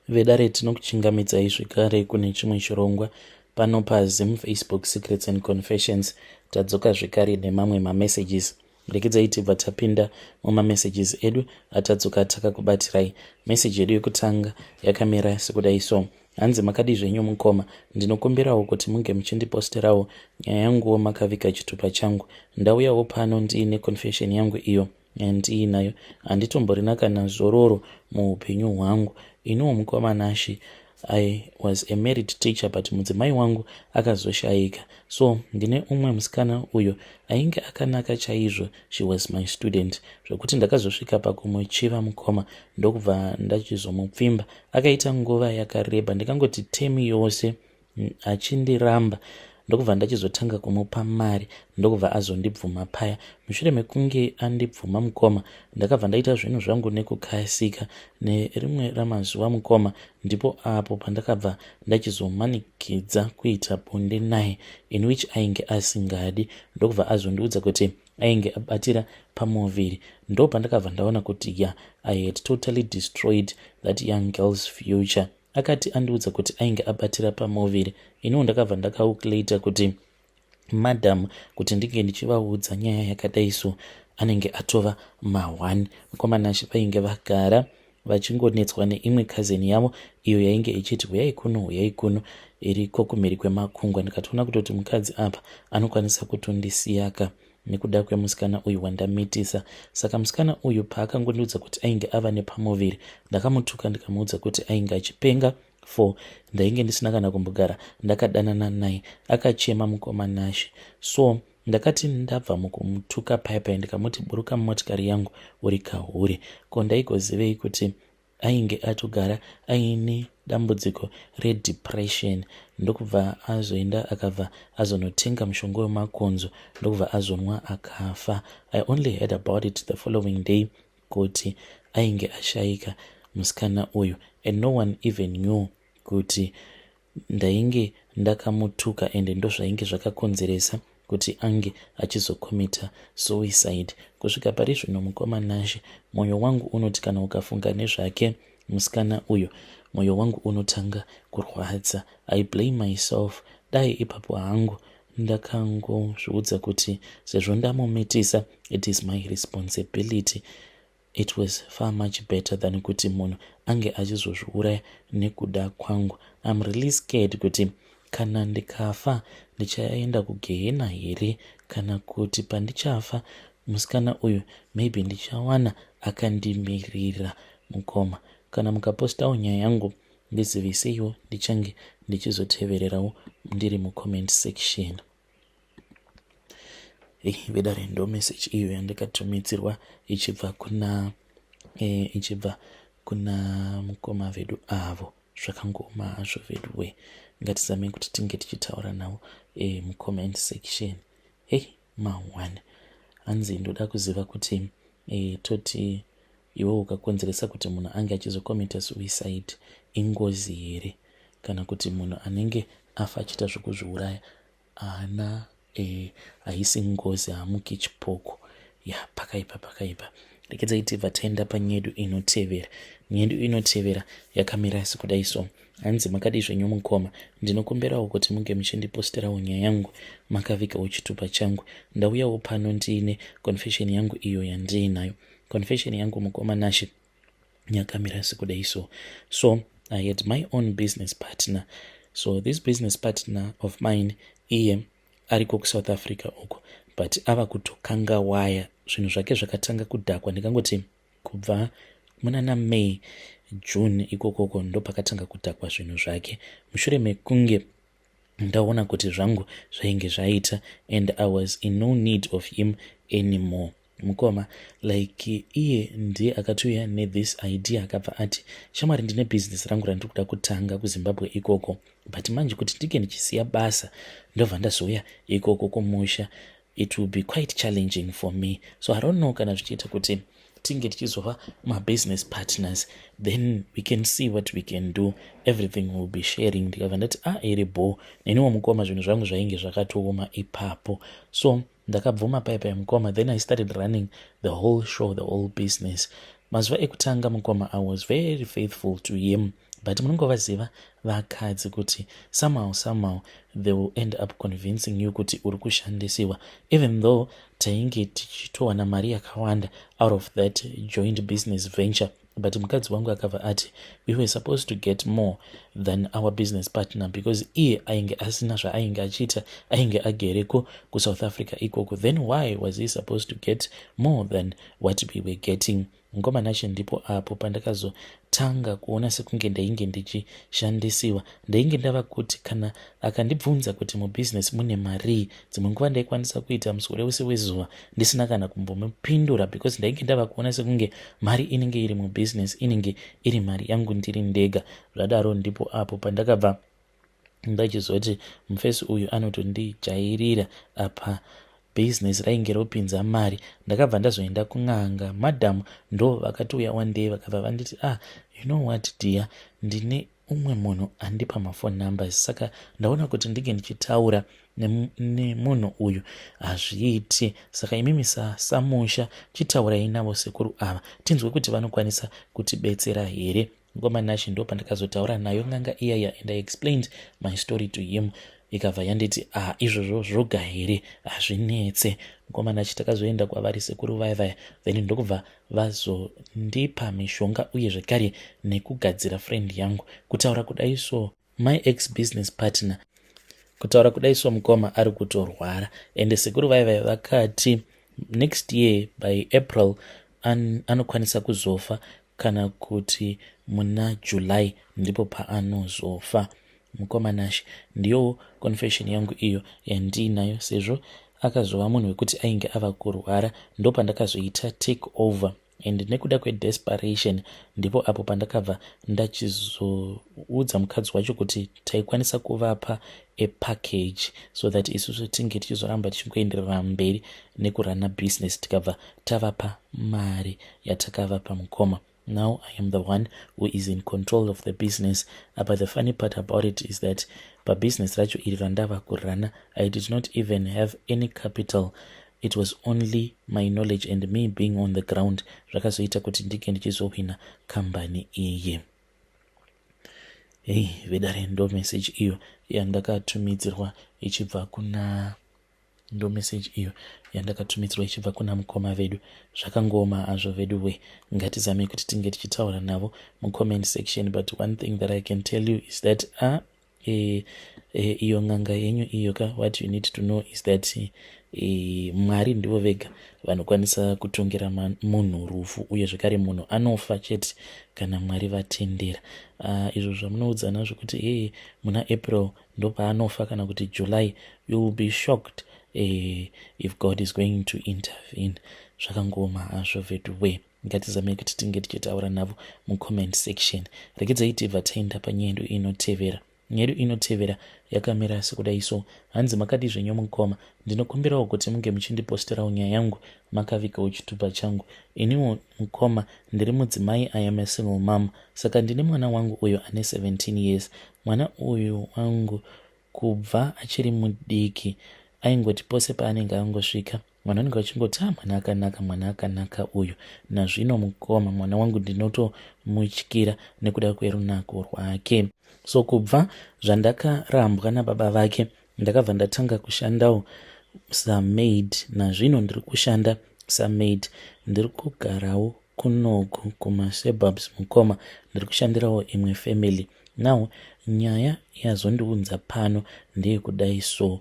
Vedare, tinokuchingamidzai zvekare kune chimwe chirongwa pano paZim Facebook Secrets and Confessions. Tadzoka zvekare nemamwe mamessages. Rekedzai tibva tapinda mumamessages edu atadzoka takakubatirai. Meseji yedu yekutanga yakamira sekudai so. Hanzi, "Makadi zvenyu mukoma? Ndinokumbirawo kuti munge muchindiposterawo nyaya yanguwo makaviga chitupa changu. Ndauyawo pano ndiine confession yangu iyo yandiinayo. Handitomborina kana zororo muupenyu hwangu. Iniwo mukoma Nashi, I was a married teacher, but mudzimai wangu akazoshayika, so ndine umwe musikana uyo ainge akanaka chaizvo. She was my student, zvokuti ndakazosvika pakumuchiva mukoma, ndokubva ndachizomupfimba. Akaita nguva yakareba, ndikangoti temi yose, achindiramba, ndokubva ndachizotanga kumupa mari, ndokubva azondibvuma paya. Mushure mekunge andibvuma mukoma, ndakabva ndaita zvinhu zvangu nekukasika. Nerimwe ramazuva mukoma, ndipo apo pandakabva ndachizomanikidza kuita bonde naye, in which ainge asingadi, ndokubva azondiudza kuti ainge abatira pamuviri. Ndo pandakabva ndaona kuti ya, I had totally destroyed that young girl's future. Akati andiudza kuti ainge abatira pamuviri, iniwo ndakabva ndacalculata kuti madam, kuti ndinge ndichivaudza nyaya yakadai so, anenge atova ma1. Mukoma Nashi, vainge vagara vachingonetswa neimwe cousin yavo iyo yainge ichiti, 'Huyai kuno, huyai kuno,' iriko kumhiri kwemakungwa. Ndikatoona kutoti mukadzi apa anokwanisa kutondisiyaka nekuda kwemusikana uyu wandamitisa. Saka musikana uyu paakangondiudza kuti ainge ava nepamuviri, ndakamutuka, ndikamuudza kuti ainge achipenga, for ndainge ndisina kana kumbogara ndakadanana naye. Akachema mukoma Nashi. So ndakati ndabva mukumutuka paipai, ndikamuti, 'Buruka mumotikari yangu, uri kahure.' Ko ndaigozivei kuti ainge atogara aine dambudziko redepression? Ndokubva azoenda, akabva azonotenga mushonga wemakonzo, ndokubva azonwa, akafa. I only heard about it the following day kuti ainge ashayika musikana uyu, and no one even knew kuti ndainge ndakamutuka, ende ndozvainge zvakakonzeresa kuti ange achizokomita suicide. Kusvika pari zvino mukoma Nashe, mwoyo wangu unoti kana ukafunga nezvake musikana uyu, mwoyo wangu unotanga kurwadza. I blame myself. Dai ipapo hangu ndakangozviudza kuti sezvo ndamumitisa, it is my responsibility. It was far much better than kuti munhu ange achizozviuraya nekuda kwangu. I'm really scared kuti kana ndikafa ndichaenda kugehena here, kana kuti pandichafa musikana uyu maybe ndichawana akandimirira. Mukoma, kana mukapostawo nyaya yangu, ndiziviseiwo, ndichange ndichizotevererawo ndiri mucomment section." Ei vedare, ndo message iyo yandakatumidzirwa ichibva kuna mukoma vedu avo. Zvakangoma hazvo veduwe. Ngatizamei kuti tinge tichitaura navo mucomment section. Hei, ma1. Hanzi, "Ndoda kuziva kuti toti iwe ukakonzeresa kuti munhu ange achizokomita suicide, ingozi here, kana kuti munhu anenge afa achiita zvekuzviuraya haana haisi ngozi, haamuki chipoko?" Ya, pakaipa, pakaipa. Rekedzai tibva taenda panyedu inotevera. Nyedu inotevera yakamira sekudai so. Hanzi, "Makadi zvenyu mukoma? Ndinokumbirawo kuti munge muchindiposterawo nyaya yangu makavigawo chitupa changu. Ndauyawo pano ndiine confession yangu iyo yandiinayo. Confession yangu mukoma Nashi yakamira sekudai so. So I had my own business partner. So this business partner of mine, iye ariko kuSouth Africa uko, but ava kutokanga waya. Zvinhu zvake zvakatanga kudhakwa, ndikangoti kubva munana May, June ikokoko, ndo pakatanga kudhakwa zvinhu zvake. Mushure mekunge ndaona kuti zvangu zvainge zvaita and I was in no need of him anymore mukoma, like iye ndiye akatouya nethis idea. Akabva ati, 'Shamwari, ndine bhizinesi rangu randiri kuda kutanga kuZimbabwe ikoko, but manje kuti ndinge ndichisiya basa, ndobva ndazouya ikoko kumusha, it will be quite challenging for me. So I don't know kana zvichiita kuti tinge tichizova mabusiness partners, then we can see what we can do. Everything will be sharing.' Ndikabva ndati, 'A ah, iri bo.' Neniwo mukoma, zvinhu zvangu zvainge zvakatooma ipapo, so ndakabvuma paipai mukoma. Then I started running the whole show, the whole business. Mazuva ekutanga mukoma, I was very faithful to him. But munongovaziva vakadzi kuti somehow, somehow they will end up convincing you kuti uri kushandisiwa, even though tainge tichitowana mari yakawanda out of that joint business venture. But mukadzi wangu akabva ati we were supposed to get more than our business partner because iye ainge asina zvaainge achiita, ainge agereko kuSouth Africa ikoko. Then why was he supposed to get more than what we were getting? Mukoma Nashe, ndipo apo pandakazotanga kuona sekunge ndainge ndichishandisiwa. Ndainge ndava kuti kana akandibvunza kuti mubhizinesi mune marii, dzimwe nguva ndaikwanisa kuita muswere wese wezuva ndisina kana kumbomupindura, because ndainge ndava kuona sekunge mari inenge iri mubhizinesi inenge iri mari yangu ndiri ndega. Zvadaro, ndipo apo pandakabva ndachizoti mufesi uyu anotondijairira. Apa bhizinesi rainge ropinza mari. Ndakabva ndazoenda kun'anga. Madhamu ndo vakatouya one day, vakabva vanditi, "Ah, you know what, dear, ndine umwe munhu andipa maphone numbers, saka ndaona kuti ndinge ndichitaura nemunhu uyu hazviiti. Saka imimi samusha chitaurai navo sekuru ava, tinzwe kuti vanokwanisa kutibetsera here." Mukoma Nashe, ndo pandakazotaura nayo n'anga iyaya and I explained my story to him. Ikabva yanditi, "Ah, izvozvo zvoga here? Hazvinetse." Mukoma Nashe, takazoenda kwavari sekuru vaya vaya, then ndokubva vazondipa mishonga uye zvekare nekugadzira friend yangu. Kutaura kudai so, my ex business partner, kutaura kudai so, mukoma, ari kutorwara. Ende sekuru vaya vaya vakati next year by April anokwanisa kuzofa, kana kuti muna July ndipo paanozofa. Mukoma Nashe, ndiyo confession yangu iyo yandiinayo. Sezvo akazova munhu wekuti ainge ava kurwara, ndo pandakazoita take over, and nekuda kwedesperation ndipo apo pandakabva ndachizoudza mukadzi wacho kuti taikwanisa kuvapa a package so that isusu tinge tichizoramba tichingoenderera mberi nekurana business. Tikabva tavapa mari yatakavapa, mukoma. Now I am the one who is in control of the business. But the funny part about it is that pabusiness racho iri randava kurana, I did not even have any capital. It was only my knowledge and me being on the ground zvakazoita kuti ndinge ndichizohwina kambani iyi. Hei vedare, ndo message iyo yandakatumidzirwa ichibva kuna, ndo message iyo yandakatumidzirwa ichibva kuna mukoma vedu. Zvakangoma hazvo vedu we. Ngatizamei kuti tinge tichitaura navo mucomment section. But one thing that I can tell you is that iyo n'anga yenyu iyo ka, what you need to know is that Mwari ndivo vega vanokwanisa kutongera munhu rufu, uye zvekare munhu anofa chete kana Mwari vatendera. Izvo zvamunoudzana zvokuti e muna April ndopaanofa kana kuti July, you will be shocked if God is going to intervene. Zvakangoma hazvo vedu we. Ngatizamei kuti tinge tichitaura navo mucomment section. Regedzai tibva taenda panyaya yedu inotevera. Nyaya yedu inotevera yakamira sekudai so. Hanzi, "Makadi zvenyu mukoma? Ndinokumbirawo kuti munge muchindiposterawo nyaya yangu makavigawo chitupa changu. Iniwo mukoma ndiri mudzimai, I am a single mom, saka ndine mwana wangu uyo ane 17 years. Mwana uyu wangu kubva achiri mudiki aingoti pose paanenge angosvika, vanhu vanenge vachingoti, 'A, mwana akanaka, mwana akanaka uyu.' Nazvino mukoma, mwana wangu ndinotomutyira nekuda kwerunako rwake. So kubva zvandakarambwa nababa vake, ndakabva ndatanga kushandawo samaid. Nazvino ndiri kushanda samaid. Ndiri kugarawo kunoku kumasuburbs mukoma, ndiri kushandirawo imwe family. Now nyaya yazondiunza pano ndeyekudai so.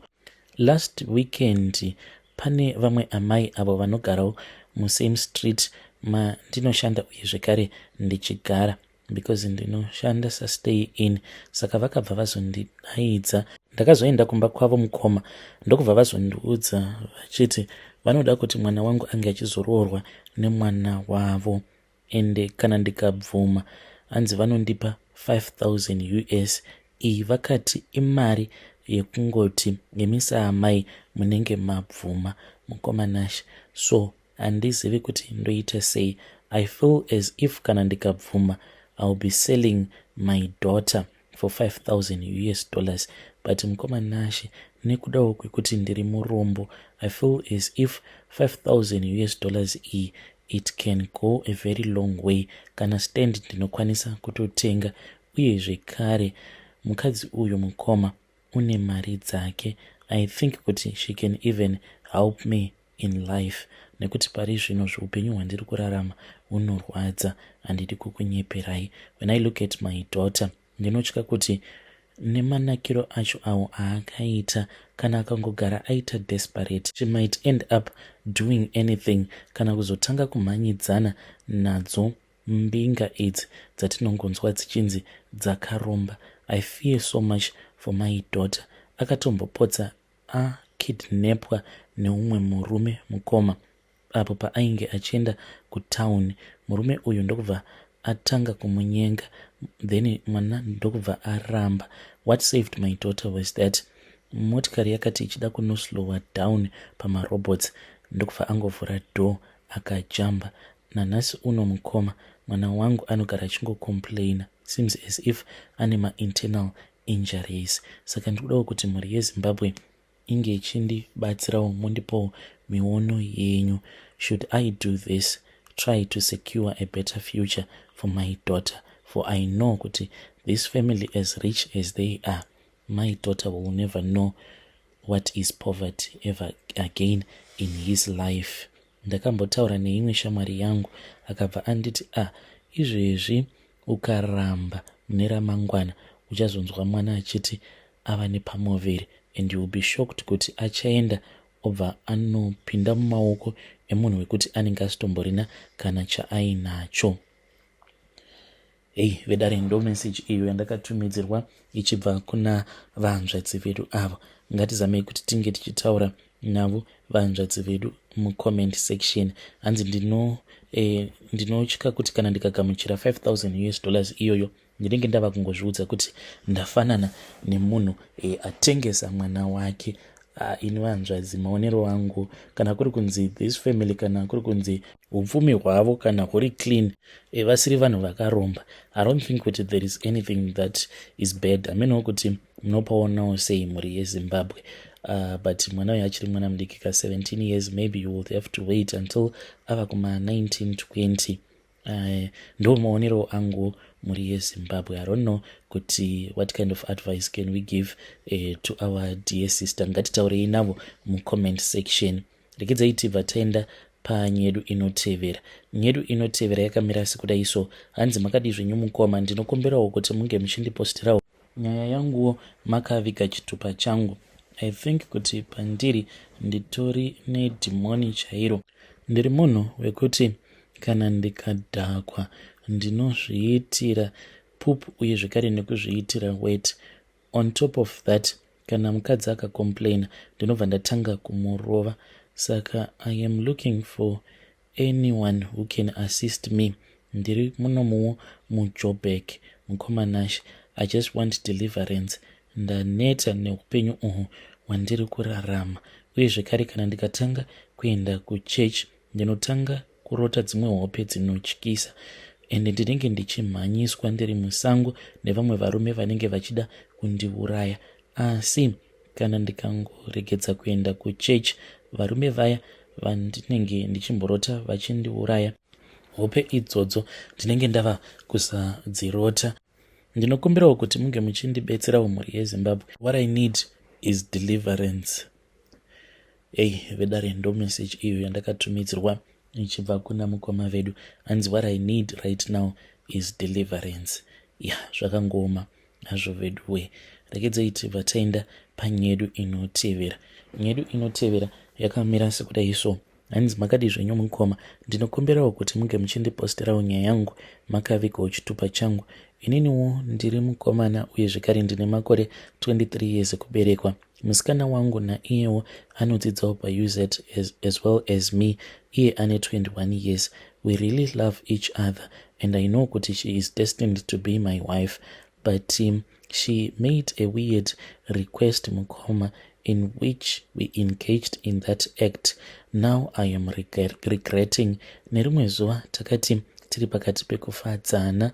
Last weekend pane vamwe amai avo vanogarawo musame street mandinoshanda uye zvekare ndichigara, because ndinoshanda sastay in. Saka vakabva vazondidaidza. Ndakazoenda kumba kwavo mukoma, ndokubva vazondiudza vachiti vanoda kuti mwana wangu ange achizoroorwa nemwana wavo, ende kana ndikabvuma, hanzi vanondipa 5000 US. Iyi vakati imari yekungoti imi saamai munenge mabvuma. Mukoma Nashe, so handizivi kuti ndoita sei. I feel as if kana ndikabvuma, I will be selling my daughter for 5000 US dollars. But mukoma Nashe, nekudawo kwekuti ndiri murombo, I feel as if 5000 US dollars iyi, it can go a very long way. Kana stand ndinokwanisa kutotenga. Uye zvekare mukadzi uyu mukoma une mari dzake. I think kuti she can even help me in life nekuti pari zvino zveupenyu hwandiri kurarama hunorwadza, handidi kukunyeperai. When I look at my daughter, ndinotya kuti nemanakiro acho awo aakaita, kana akangogara aita desperate, she might end up doing anything, kana kuzotanga kumhanyidzana nadzo mbinga idzi dzatinongonzwa dzichinzi dzakaromba. I fear so much for my daughter. Akatombopotsa akidnapwa neumwe murume, mukoma, apo paainge achienda kutauni. Murume uyu ndokubva atanga kumunyenga, then mwana ndokubva aramba. What saved my daughter was that motikari yakati ichida kunoslowa down pamarobots, ndokubva angovhura door akajamba. Nanhasi uno, mukoma, mwana wangu anogara achingocomplaina, seems as if ane mainternal injuries. Saka ndikudawo kuti mhuri yeZimbabwe inge ichindibatsirawo, mundipowo miono yenyu. Should I do this, try to secure a better future for my daughter? For I know kuti this family, as rich as they are, my daughter will never know what is poverty ever again in his life. Ndakambotaura neimwe shamwari yangu, akabva anditi, "A ah, izvezvi ukaramba, mune ramangwana uchazonzwa mwana achiti ava nepamuviri, and you will be shocked kuti achaenda obva anopinda mumaoko emunhu wekuti anenge asitomborina kana chaainacho." Hei vedare, ndo meseji iyo yandakatumidzirwa ichibva kuna vahanzvadzi vedu avo. Ngatizamei kuti tinge tichitaura navo vahanzvadzi vedu mucomment section. Hanzi ndinotya kuti kana ndikagamuchira 5000 US dollars iyoyo, ndinenge ndava kungozviudza kuti ndafanana nemunhu atengesa mwana wake. Ini vanzvadzi, maonero angu, kana kuri kunzi this family, kana kuri kunzi upfumi hwavo kana huri clean, vasiri vanhu vakaromba, I don't think kuti there is anything that is bad. Amenewo kuti munopaonawo sei, mhuri yeZimbabwe? But mwana uyu achiri mwana mudiki ka, 17 years. Maybe you will have to wait until ava kuma 19 20. Ndo maonero angu, mhuri yeZimbabwe. I don't know kuti what kind of advice can we give to our dear sister. Ngatitaurei navo mucomment section. Rekedzai tibva taenda panyedu inotevera. Nyedu inotevera yakamira sekudai so. Hanzi, "Makadii zvenyu mukoma? Ndinokumbirawo kuti munge muchindipostirawo nyaya yanguwo makaviga chitupa changu. I think kuti pandiri nditori nedhimoni chairo. Ndiri munhu wekuti kana ndikadhakwa ndinozviitira poop uye zvekare nekuzviitira wet. On top of that, kana mukadzi akacomplaina, ndinobva ndatanga kumurova. Saka I am looking for anyone who can assist me. Ndiri munomuwo muJoburg. Mukoma Nash, I just want deliverance. Ndaneta neupenyu uhu hwandiri kurarama. Uye zvekare kana ndikatanga kuenda kuchechi, ndinotanga kurota dzimwe hope dzinotyisa, ende ndinenge ndichimhanyiswa ndiri musango nevamwe varume vanenge vachida kundiuraya. Asi kana ndikangoregedza kuenda kuchechi, varume vaya vandinenge ndichimborota vachindiuraya, hope idzodzo ndinenge ndava kusadzirota. Ndinokumbirawo kuti munge muchindibetserawo, mhuri yeZimbabwe. What I need is deliverance." Ei vedare, ndo message iyo yandakatumidzirwa ichibva kuna mukoma vedu. Hanzi, "What I need right now is deliverance." Ya, zvakangoma hazvo veduwe. Rekedzai tibva taenda panyedu inotevera. Nyedu inotevera yakamira sekudai so. Hanzi, "Makadii zvenyu mukoma? Ndinokumbirawo kuti munge muchindiposterawo nyaya yangu makavigawo chitupa changu. Ininiwo ndiri mukomana uye zvekare ndine makore 23 years ekuberekwa. Musikana wangu naiyewo anodzidzawo paUZ as well as me. Iye ane 21 years. We really love each other and I know kuti she is destined to be my wife, but she made a weird request, mukoma, in which we engaged in that act. Now I am regretting. Nerimwe zuva takati tiri pakati pekufadzana,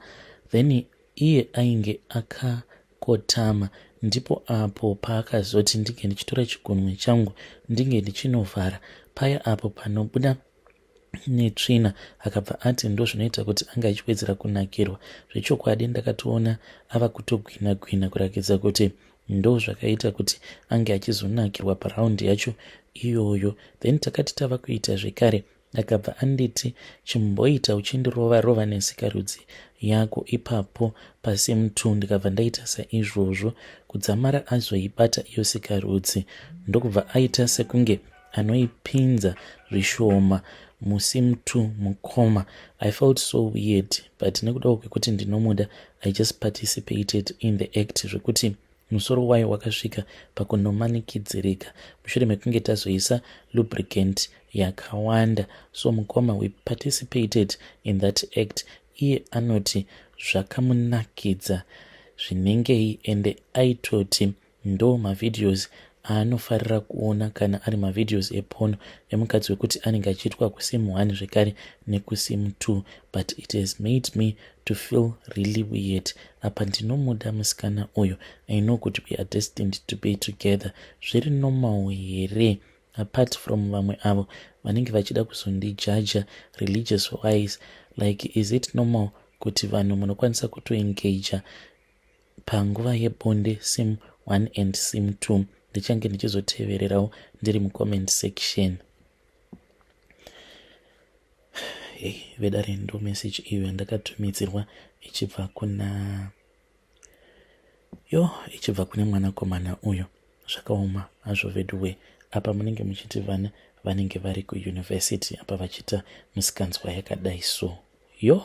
then iye ainge akakotama, ndipo apo paakazoti ndinge ndichitora chigunwe changu ndinge ndichinovhara paya apo panobuda netsvina akabva ati ndozvinoita kuti ange achiwedzera kunakirwa. Zvechokwadi ndakatoona ava kutogwina gwina kurakidza kuti ndozvakaita kuti ange achizonakirwa paround yacho iyoyo. Then takati tava kuita zvekare akabva anditi chimboita uchindirova rova nesikarudzi yako ipapo pasim 2 ndikabva ndaita saizvozvo kudzamara azoibata iyo sikarudzi ndokubva aita sekunge anoipinza zvishoma musim 2 mukoma. I felt so weird but nekudawo kwekuti ndinomuda I just participated in the act zvekuti musoro wayo wakasvika pakunomanikidzirika mushure mekunge tazoisa lubricant yakawanda. So mukoma, we participated in that act. Iye anoti zvakamunakidza zvinengei ende aitoti ndo mavideos aanofarira kuona kana ari mavideos eporn emukadzi wekuti anenge achiitwa kusim 1 zvekare nekusim 2. But it has made me to feel really weird. Apa ndinomuda musikana uyu. I know kuti we are destined to be together. Zviri normal here, apart from vamwe avo vanenge vachida kuzondijaja religious wise? Like, is it normal kuti vanhu munokwanisa kutoengaja panguva yebonde sim 1 and sim 2? Ndichange ndichizotevererawo ndiri mucomment section. Hey, vedare, ndo message iyo yandakatumidzirwa ichibva kuna yo ichibva kune mwanakomana uyo. Zvakaoma hazvo veduwe. Apa munenge muchiti vana vanenge vari kuyunivhesiti, apa vachiita musikanzwa yakadai. So yo.